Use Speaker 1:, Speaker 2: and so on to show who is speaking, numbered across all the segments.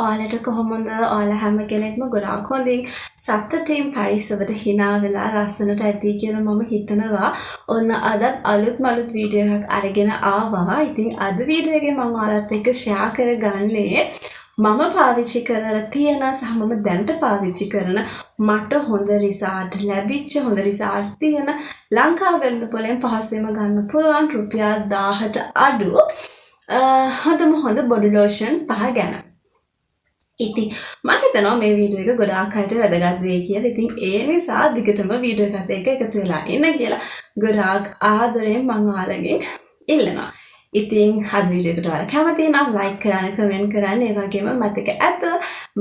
Speaker 1: ඔයාලට කොහොමද? ඔයාලා හැම කෙනෙක්ම ගොඩාක් හොඳින් සතුටින් පරිස්සමට හිනා වෙලා ලස්සනට ඇති කියලා මම හිතනවා. ඔන්න අදත් අලුත්ම අලුත් වීඩියෝ එකක් අරගෙන ආවා. ඉතින් අද වීඩියෝ එකේ මම ඔයාලත් එක්ක ෂෙයා කරගන්නේ මම පාවිච්චි කරලා තියෙන සහ මම දැනට පාවිච්චි කරන, මට හොඳ රිසල්ට් ලැබිච්ච, හොඳ රිසල්ට් තියෙන, ලංකාව වෙළඳ පොලෙන් පහසුවෙන්ම ගන්න පුළුවන් රුපියල් 1000ට අඩු හොඳම හොඳ බොඩි ලෝෂන් පහ ගැන. ඉතින් මම හිතනවා මේ වීඩියෝ එක ගොඩාක් අයට වැදගත් වෙයි කියලා. ඉතින් ඒ නිසා දිගටම වීඩියෝ එකත් එක්ක එකතු වෙලා ඉන්න කියලා ගොඩාක් ආදරයෙන් මං ඔයාලගෙන් ඉල්ලනවා. ඉතින් අද වීඩියෝ එකට ඔයාලා කැමති නම් ලයික් කරන්න, කමෙන්ට් කරන්න, ඒ වගේම මතක ඇත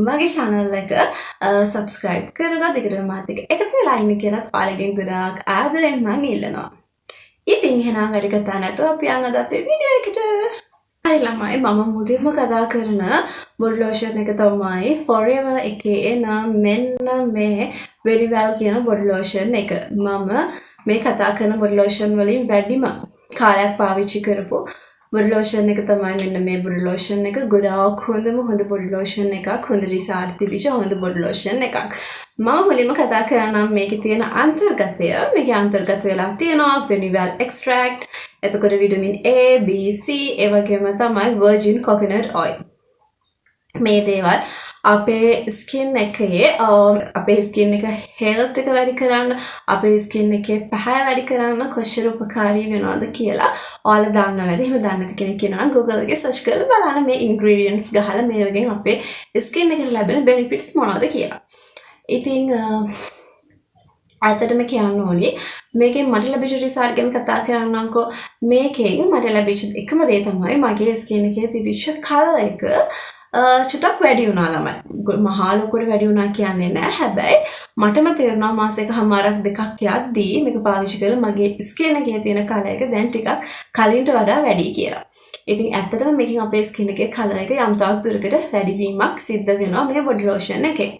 Speaker 1: මගේ channel එක subscribe කරලා දිගටම මාත් එක්ක එකතු වෙලා ඉන්න කියලාත් ඔයාලගෙන් ගොඩාක් ආදරෙන් මං ඉල්ලනවා. ඉතින් එහෙනම් වැඩි කතා නැතුව අපි යන් අද අපේ වීඩියෝ එකට. හරි ළමයි, මම මුලින්ම කතා කරන බොඩි ලෝෂන් එක තමයි Forever එකේ එන මෙන්න මේ Very Well කියන බොඩි ලෝෂන් එක. මම මේ කතා කරන බොඩි ලෝෂන් වලින් වැඩිම කාලයක් පාවිච්චි කරපු බොඩි ලෝෂන් එක තමයි මෙන්න මේ බොඩි ලෝෂන් එක. ගොඩාක් හොඳම හොඳ බොඩි ලෝෂන් එකක්, හොඳ රිසල්ට් තිබිච්ච හොඳ බොඩි ලෝෂන් එකක්. මම මුලින්ම කතා කරන්නම් මේකේ තියෙන අන්තර්ගතය. මේකේ අන්තර්ගත වෙලා තියෙනවා වෙනිවැල් එක්ස්ට්‍රැක්ට්, එතකොට විටමින් A, B, C, ඒ වගේම තමයි වර්ජින් කොකනට් ඔයිල්. මේ දේවල් අපේ ස්කින් එකේ අපේ ස්කින් එක හෙල්ත් එක වැඩි කරන්න, අපේ ස්කින් එකේ පැහැය වැඩි කරන්න කොච්චර උපකාරී වෙනවද කියලා ඔයාලා දන්නවා ඇති. එහෙම දන්නේ නැති කෙනෙක් ඉන්නවා නම් Google එකේ සර්ච් කරලා බලන්න මේ ඉන්ග්‍රීඩියන්ට්ස් ගහලා මේ වගේ අපේ ස්කින් එකට ලැබෙන බෙනිෆිට්ස් මොනවද කියලා. ඉතින් ඇත්තටම කියන්න ඕනි, මේකෙන් මට ලැබිච්ච රිසල්ට් ගැන කතා කරන්නම්කෝ. මේකෙන් මට ලැබිච්ච එකම දේ තමයි මගේ ස්කින් එකේ තිබිච්ච කලර් එක චුටක් වැඩි වුණා ළමයි. මහා ලොකුවට වැඩි වුණා කියන්නේ නෑ. හැබැයි මටම තේරුණා මාස එකහමාරක් දෙකක් යද්දී මේක පාවිච්චි කරලා මගේ ස්කින් එකේ තියෙන කලර් එක දැන් ටිකක් කලින්ට වඩා වැඩි කියලා. ඉතින් ඇත්තටම මේකෙන් අපේ ස්කින් එකේ කලර් එක යම් තාක් දුරකට වැඩිවීමක් සිද්ධ වෙනවා මේ බොඩි ලෝෂන් එකේ.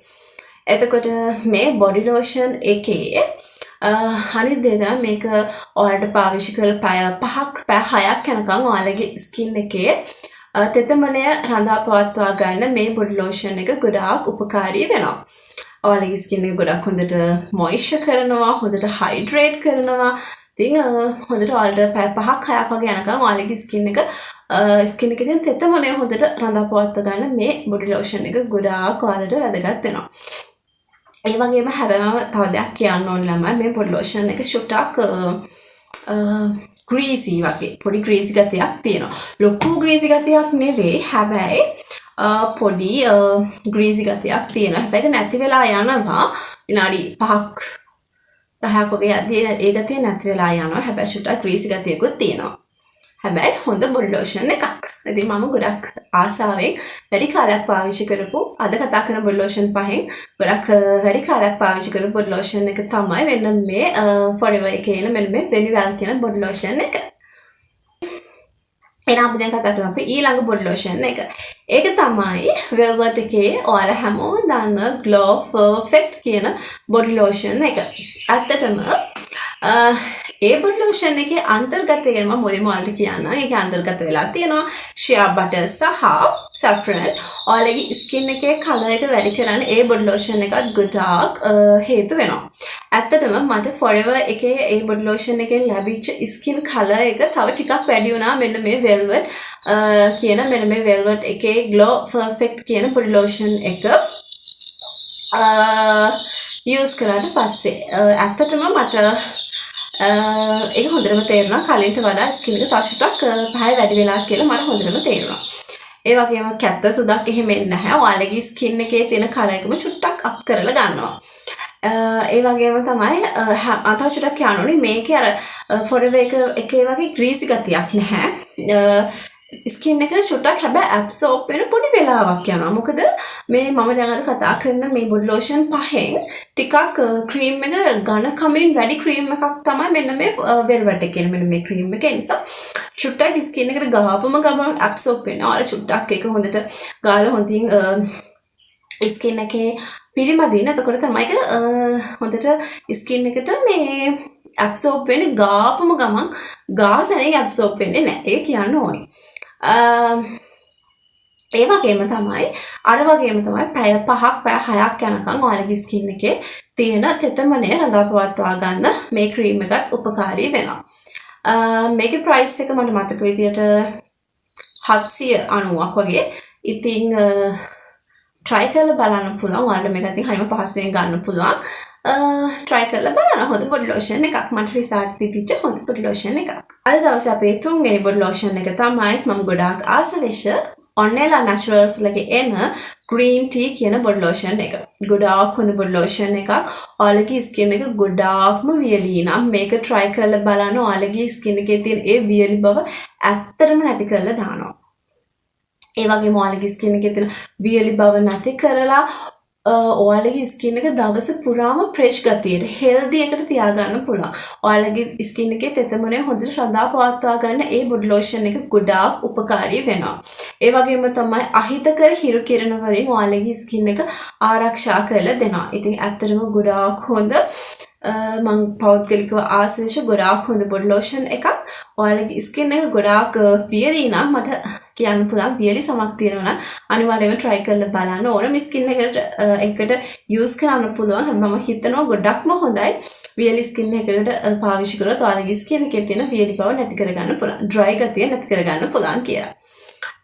Speaker 1: එතකොට මේ බොඩි ලෝෂන් එකේ අනිත් දේ තමයි මේක ඔයාලට පාවිච්චි කරලා පැය 5ක් පැය 6ක් යනකම් ඔයාලගේ ස්කින් එකේ තෙතමනය රඳා පවත්වා ගන්න මේ බොඩි ලෝෂන් එක ගොඩාක් උපකාරී වෙනවා. ඔයාලගේ ස්කින් එක ගොඩක් හොඳට මොයිස්චර් කරනවා, හොඳට හයිඩ්‍රේට් කරනවා. ඉතින් හොඳට ඔයාලට පැය 5ක් 6ක් වගේ යනකම් ඔයාලගේ ස්කින් එකේ තියෙන තෙතමනය හොඳට රඳා පවත්වා ගන්න මේ බොඩි ලෝෂන් එක ගොඩාක් ඔයාලට වැදගත් වෙනවා. ඒ වගේම හැබැයි මම තව දෙයක් කියන්න ඕන ළමයි, මේ බොඩි ලෝෂන් එක චුට්ටක් ග්‍රීසි වගේ පොඩි ග්‍රීසි ගතියක් තියෙනවා. ලොකු ග්‍රීසි ගතියක් නෙවෙයි, හැබැයි පොඩි ග්‍රීසි ගතියක් තියෙනවා. හැබැයි ඒක නැති වෙලා යනවා විනාඩි 5ක් 10ක් වගේ යද්දී ඒ ගතිය නැති වෙලා යනවා. හැබැයි චුට්ටක් ග්‍රීසි ගතියකුත් තියෙනවා. හැබැයි හොඳ බොඩි ලෝෂන් එකක්. ඉතින් මම ගොඩක් ආසාවෙන් වැඩි කාලයක් පාවිච්චි කරපු, අද කතා කරන බොඩි ලෝෂන් පහෙන් ගොඩක් වැඩි කාලයක් පාවිච්චි කරපු බොඩි ලෝෂන් එක තමයි මෙන්න මේ Forever එකේ එන මෙන්න මේ Venual කියන බොඩි ලෝෂන් එක. එහෙනම් අපි දැන් කතා කරමු අපි ඊළඟ බොඩි ලෝෂන් එක. ඒක තමයි Velvet එකේ ඔයාලා හැමෝම දන්න Glow Perfect කියන බොඩි ලෝෂන් එක. ඇත්තටම ඒ බොඩි ලෝෂන් එකේ අන්තර්ගතය ගැන මම මුලින්ම ඔයාලට කියන්නම්. ඒකේ අන්තර්ගත වෙලා තියෙනවා ෂියා බටර් සහ සැෆ්‍රන්. ඔයාලගේ ස්කින් එකේ කලර් එක වැඩි කරන්න ඒ බොඩි ලෝෂන් එකත් ගොඩාක් හේතු වෙනවා. ඇත්තටම මට Forever එකේ ඒ බොඩි ලෝෂන් එකෙන් ලැබිච්ච ස්කින් කලර් එක තව ටිකක් වැඩි වුණා මෙන්න මේ Velvet කියන මෙන්න මේ Velvet එකේ Glow Perfect කියන බොඩි ලෝෂන් එක යූස් කරාට පස්සේ. ඇත්තටම මට ඒක හොඳටම තේරුණා කලින්ට වඩා ස්කින් එක තව චුට්ටක් පහය වැඩි වෙලා කියලා මට හොඳටම තේරුණා. ඒ වගේම කැත්ත සුදක් එහෙම එන්නේ නැහැ. ඔයාලගේ ස්කින් එකේ තියෙන කලර් එකම චුට්ටක් අප් කරලා ගන්නවා. ඒ වගේම තමයි තව චුට්ටක් කියන්න ඕනේ මේකේ අර Forever එකේ වගේ ග්‍රීසි ගතියක් නැහැ. ස්කින් එකට චුට්ටක් හැබැයි ඇබ්සෝබ් වෙන පොඩි වෙලාවක් යනවා. මොකද මේ මම දැන් අද කතා කරන මේ බොඩි ලෝෂන් පහෙන් ටිකක් ක්‍රීම් එක ඝනකමින් වැඩි ක්‍රීම් එකක් තමයි මෙන්න මේ වෙල්වට් එකේ මෙන්න මේ ක්‍රීම් එක. ඒ නිසා චුට්ටක් ස්කින් එකට ගාපුම ගමන් ඇබ්සෝබ් වෙනවා. ඔයාලා චුට්ටක් ඒක හොඳට ගාලා හොඳින් ස්කින් එකේ පිරිමදින. එතකොට තමයි ඒක හොඳට ස්කින් එකට මේ ඇබ්සෝබ් වෙන්නේ. ගාපුම ගමන් ගාසනෙන් ඇබ්සෝබ් වෙන්නේ නැහැ. ඒක කියන්න ඕනේ. ඒ වගේම තමයි අර වගේම තමයි පැය 5ක් පැය 6ක් යනකම් ඔයාලගේ ස්කින් එකේ තියෙන තෙතමනය රඳා පවත්වා ගන්න මේ ක්‍රීම් එකත් උපකාරී වෙනවා. මේකේ ප්‍රයිස් එක මට මතක විදියට 790ක් වගේ. ඉතින් ට්‍රයි කරලා බලන්න පුළුවන්. ඔයාලට මේක ඉතින් හරිම පහසුවෙන් ගන්න පුළුවන්. ට්‍රයි කරලා බලන්න, හොඳ බොඩි ලෝෂන් එකක්. මට රිසල්ට් තිබිච්ච හොඳ බොඩි ලෝෂන් එකක්. අද දවසේ අපේ තුන්වෙනි බොඩි ලෝෂන් එක තමයි මම ගොඩාක් ආස වෙච්ච ඔන්නේලා නැචරල්ස් ලගේ එන ග්‍රීන් ටී කියන බොඩි ලෝෂන් එක. ගොඩාක් හොඳ බොඩි ලෝෂන් එකක්. ඔයාලගේ ස්කින් එක ගොඩාක්ම වියලී නම් මේක ට්‍රයි කරලා බලන්න. ඔයාලගේ ස්කින් එකේ තියෙන ඒ වියලි බව ඇත්තටම නැති කරලා දානවා. ඒ වගේම ඔයාලගේ ස්කින් එකේ තියෙන වියලි බව නැති කරලා ඔයාලගේ ස්කින් එක දවස පුරාම ෆ්‍රෙෂ් ගතියට, හෙල්දි එකට තියාගන්න පුළුවන්. ඔයාලගේ ස්කින් එකේ තෙතමනය හොඳට රඳා පවත්වා ගන්න ඒ බොඩි ලෝෂන් එක ගොඩාක් උපකාරී වෙනවා. ඒ වගේම තමයි අහිතකර හිරු කිරණ වලින් ඔයාලගේ ස්කින් එක ආරක්ෂා කරලා දෙනවා. ඉතින් ඇත්තටම ගොඩාක් හොඳ, මං පෞද්ගලිකව ආස වෙච්ච ගොඩාක් හොඳ බොඩි ලෝෂන් එකක්. ඔයාලගේ ස්කින් එක ගොඩාක් වියලි නම්, මට කියන්න පුළුවන් වියලි සමක් තියෙනවා නම් අනිවාර්යයෙන්ම try කරලා බලන්න. ඕනම ස්කින් එකට යූස් කරන්න පුළුවන්. හැබැයි මම හිතනවා ගොඩක්ම හොඳයි වියලි ස්කින් එකකට පාවිච්චි කරොත් ඔයාලගේ ස්කින් එකේ තියෙන වියලි බව නැති කරගන්න පුළුවන්. ඩ්‍රයි ගතිය නැති කරගන්න පුළුවන් කියලා.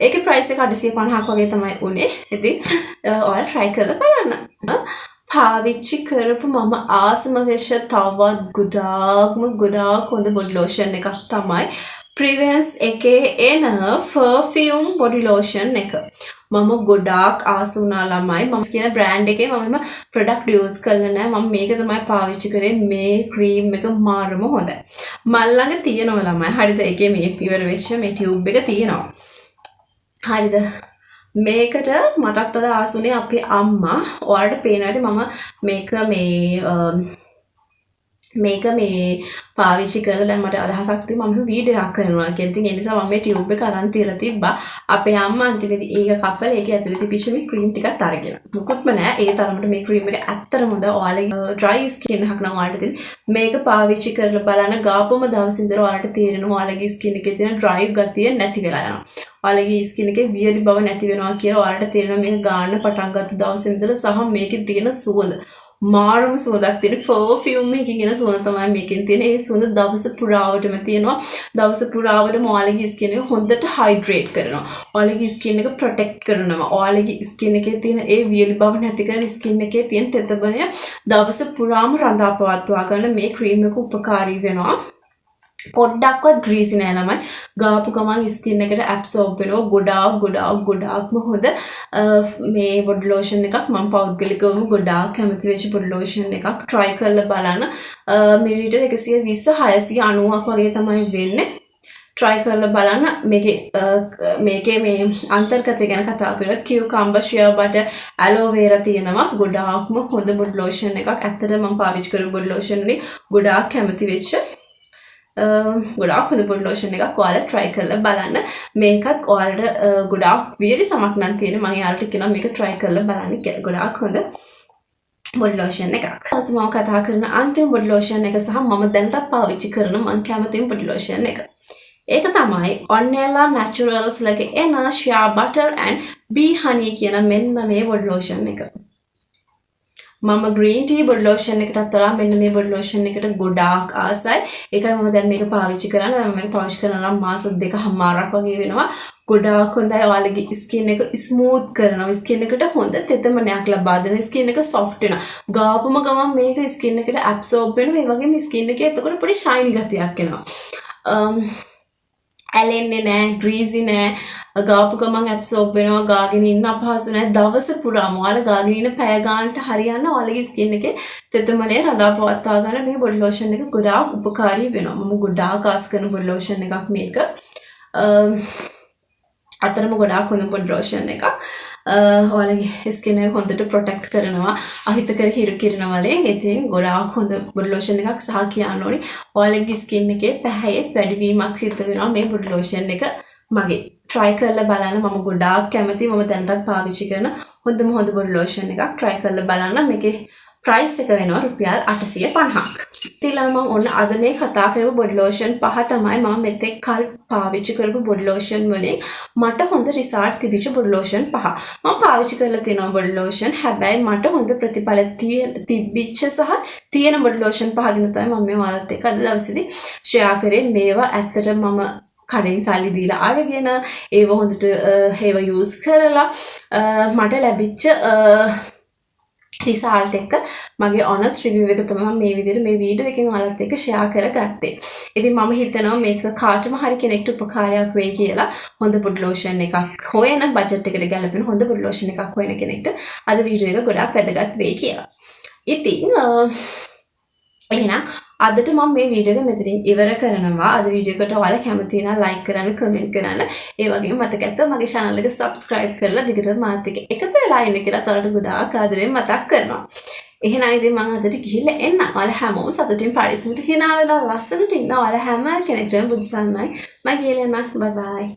Speaker 1: ඒකේ ප්‍රයිස් එක 850ක් වගේ තමයි උනේ. ඉතින් ඔයාලා try කරලා බලන්න. පාවිච්චි කරපු මම ආසම වෙච්ච තවත් ගොඩාක්ම ගොඩාක් හොඳ බොඩි ලෝෂන් එකක් තමයි ප්‍රිවෙන්ස් එකේ එන පර්ෆියුම් බොඩි ලෝෂන් එක. මම ගොඩාක් ආස වුණා ළමයි. මම කියන බ්‍රෑන්ඩ් එකේ මම එහෙම ප්‍රොඩක්ට් යූස් කරලා නෑ. මම මේක තමයි පාවිච්චි කරේ. මේ ක්‍රීම් එක මාරම හොඳයි. මල් ළඟ තියෙනවා ළමයි. හරිද? ඒකේ මේ ඉවර වෙච්ච මේ ටියුබ් එක තියෙනවා. හරිද? මේකට මටත් වඩා ආස වුණේ අපේ අම්මා. ඔයාලට පේනවා ඇති මම මේක මේ පාවිච්චි කරලා දැන් මට අදහසක් තිබ්බා මම වීඩියෝ එකක් කරනවා කියලා. ඉතින් ඒ නිසා මම මේ ටියුබ් එක අරන් තියලා තිබ්බා. අපේ අම්මා අන්තිමේදී ඒක කපලා ඒකේ ඇතුලේ තිබිච්ච මේ ක්‍රීම් ටිකත් අරගෙන. මුකුත්ම නෑ. ඒ තරමට මේ ක්‍රීම් එක ඇත්තටම හොඳයි. ඔයාලගේ ඩ්‍රයි ස්කින් එකක් නම් ඔයාලට තියෙන මේක පාවිච්චි කරලා බලන්න. ගාපුවම දවස් ඉඳලා ඔයාලට තේරෙනවා ඔයාලගේ ස්කින් එකේ තියෙන ඩ්‍රයි ගතිය නැති වෙලා යනවා. ඔයාලගේ ස්කින් එකේ වියලි බව නැති වෙනවා කියලා ඔයාලට තේරෙනවා මේක ගාන්න පටන් ගත්ත දවසේ ඉඳලා. සහ මේකේ තියෙන සුවඳ, මාරම සුවඳක් තියෙන, පර්ෆියුම් එකකින් එන සුවඳ තමයි මේකෙන් තියෙන. ඒ සුවඳ දවස පුරාවටම තියෙනවා. දවස පුරාවටම ඔයාලගේ ස්කින් එක හොඳට හයිඩ්‍රේට් කරනවා. ඔයාලගේ ස්කින් එක ප්‍රොටෙක්ට් කරනවා. ඔයාලගේ ස්කින් එකේ තියෙන ඒ වියලි බව නැති කරන, ස්කින් එකේ තියෙන තෙතමනය දවස පුරාම රඳා පවත්වා ගන්න මේ ක්‍රීම් එක උපකාරී වෙනවා. පොඩ්ඩක්වත් ග්‍රීසි නෑ ළමයි. ගාපු ගමන් ස්කින් එකට ඇබ්සෝබ් වෙනවා. ගොඩාක් ගොඩාක් ගොඩාක්ම හොඳ මේ බොඩි ලෝෂන් එකක්. මම පෞද්ගලිකවම ගොඩාක් කැමති වෙච්ච බොඩි ලෝෂන් එකක්. Try කරලා බලන්න. මිලිලීටර් 120 690ක් වගේ තමයි වෙන්නේ. Try කරලා බලන්න. මේකේ මේකේ මේ අන්තර්ගතය ගැන කතා කරොත් කියුකම්බර්, ෂියා බටර්, ඇලෝ වේරා තියෙනවා. ගොඩාක්ම හොඳ බොඩි ලෝෂන් එකක්. ඇත්තටම මම පාවිච්චි කරපු බොඩි ලෝෂන් වලින් ගොඩාක් කැමති වෙච්ච ගොඩාක් හොඳ බොඩි ලෝෂන් එකක්. ඔයාලා try කරලා බලන්න. මේකත් ඔයාලට ගොඩාක් වියලි සමක් නම් තියෙන, මම එයාලට කියනවා මේක try කරලා බලන්න කියලා. ගොඩාක් හොඳ බොඩි ලෝෂන් එකක්. ඊපස්සේ මම කතා කරන අන්තිම බොඩි ලෝෂන් එක සහ මම දැනටත් පාවිච්චි කරන මං කැමතිම බොඩි ලෝෂන් එක. ඒක තමයි Onnella Naturals ලගේ එන Shea Butter and Bee Honey කියන මෙන්න මේ බොඩි ලෝෂන් එක. මම ග්‍රීන් ටී බොඩි ලෝෂන් එකටත් වඩා මෙන්න මේ බොඩි ලෝෂන් එකට ගොඩාක් ආසයි. ඒකයි මම දැන් මේක පාවිච්චි කරන්නේ. මම මේක පාවිච්චි කරනවා නම් මාස දෙකහමාරක් වගේ වෙනවා. ගොඩාක් හොඳයි. ඔයාලගේ ස්කින් එක ස්මූත් කරනවා. ස්කින් එකට හොඳ තෙතමනයක් ලබා දෙනවා. ස්කින් එක සොෆ්ට් වෙනවා. ගාපුම ගමන් මේක ස්කින් එකට ඇබ්සෝබ් වෙනවා. ඒ වගේම ස්කින් එකේ එතකොට පොඩි ෂයිනි ගතියක් එනවා. ඇලෙන්නේ නෑ, ග්‍රීසි නෑ, ගාපු ගමන් ඇබ්සෝබ් වෙනවා, ගාගෙන ඉන්න අපහසු නෑ. දවස පුරාම ඔයාලා ගාගෙන ඉන්න පැය ගානට හරියන්න ඔයාලගේ ස්කින් එකේ තෙතමනේ රඳා පවත්වා ගන්න මේ බොඩි ලෝෂන් එක ගොඩාක් උපකාරී වෙනවා. මම ගොඩාක් ආස කරන බොඩි ලෝෂන් එකක් මේක. අතරම ගොඩාක් හොඳ බොඩි ලෝෂන් එකක්. ඔයාලගේ ස්කින් එක හොඳට ප්‍රොටෙක්ට් කරනවා අහිතකර හිරු කිරණ වලින්. ඉතින් ගොඩාක් හොඳ බොඩි ලෝෂන් එකක්. සහ කියන්න ඕනි ඔයාලගේ ස්කින් එකේ පැහැයෙත් වැඩිවීමක් සිද්ධ වෙනවා මේ බොඩි ලෝෂන් එක මගේ. Try කරලා බලන්න. මම ගොඩාක් කැමතියි. මම දැනටත් පාවිච්චි කරන හොඳම හොඳ බොඩි ලෝෂන් එකක්. Try කරලා බලන්න. මේකේ ප්‍රයිස් එක වෙනවා රුපියල් 850ක්. ඉතින් ළමයි, මම ඔන්න අද මේ කතා කරපු බොඩි ලෝෂන් පහ තමයි මම මෙතෙක් කල් පාවිච්චි කරපු බොඩි ලෝෂන් වලින් මට හොඳ රිසල්ට් තිබිච්ච බොඩි ලෝෂන් පහ. මම පාවිච්චි කරලා තියෙනවා බොඩි ලෝෂන්. හැබැයි මට හොඳ ප්‍රතිඵල තිබිච්ච සහ තියෙන බොඩි ලෝෂන් පහ ගැන තමයි මම මේ ඔයාලත් එක්ක අද දවසේදී ෂෙයා කරේ. මේවා ඇත්තටම මම කඩෙන් සල්ලි දීලා අරගෙන ඒව හොඳට ඒව යූස් කරලා මට ලැබිච්ච රිසල්ට් එක, මගේ ඔනස්ට් රිවිව් එක තමයි මම මේ විදිහට මේ වීඩියෝ එකෙන් ඔයාලත් එක්ක ෂෙයා කරගත්තේ. ඉතින් මම හිතනවා මේක කාටම හරි කෙනෙක්ට උපකාරයක් වෙයි කියලා. හොඳ බොඩි ලෝෂන් එකක් හොයන, බජට් එකට ගැලපෙන හොඳ බොඩි ලෝෂන් එකක් හොයන කෙනෙක්ට අද වීඩියෝ එක ගොඩාක් වැදගත් වෙයි කියලා. ඉතින් එහෙනම් අදට මම මේ වීඩියෝ එක මෙතනින් ඉවර කරනවා. අද වීඩියෝ එකට ඔයාලා කැමති නම් ලයික් කරන්න, කමෙන්ට් කරන්න. ඒ වගේම මතක ඇත්ත මගේ channel එක subscribe කරලා දිගටම මාත් එක්ක එකතු වෙලා ඉන්න කියලා ඔයාලට ගොඩාක් ආදරෙන් මතක් කරනවා. එහෙනම් ඉතින් මං අදට ගිහිල්ලා එන්න. ඔයාලා හැමෝම සතුටින් පරිස්සමට හිනා වෙලා ලස්සනට ඉන්න. ඔයාලා හැම කෙනෙක්ටම බුදු සරණයි. මං ගිහිල්ලා එන්නම්. බයි බයි.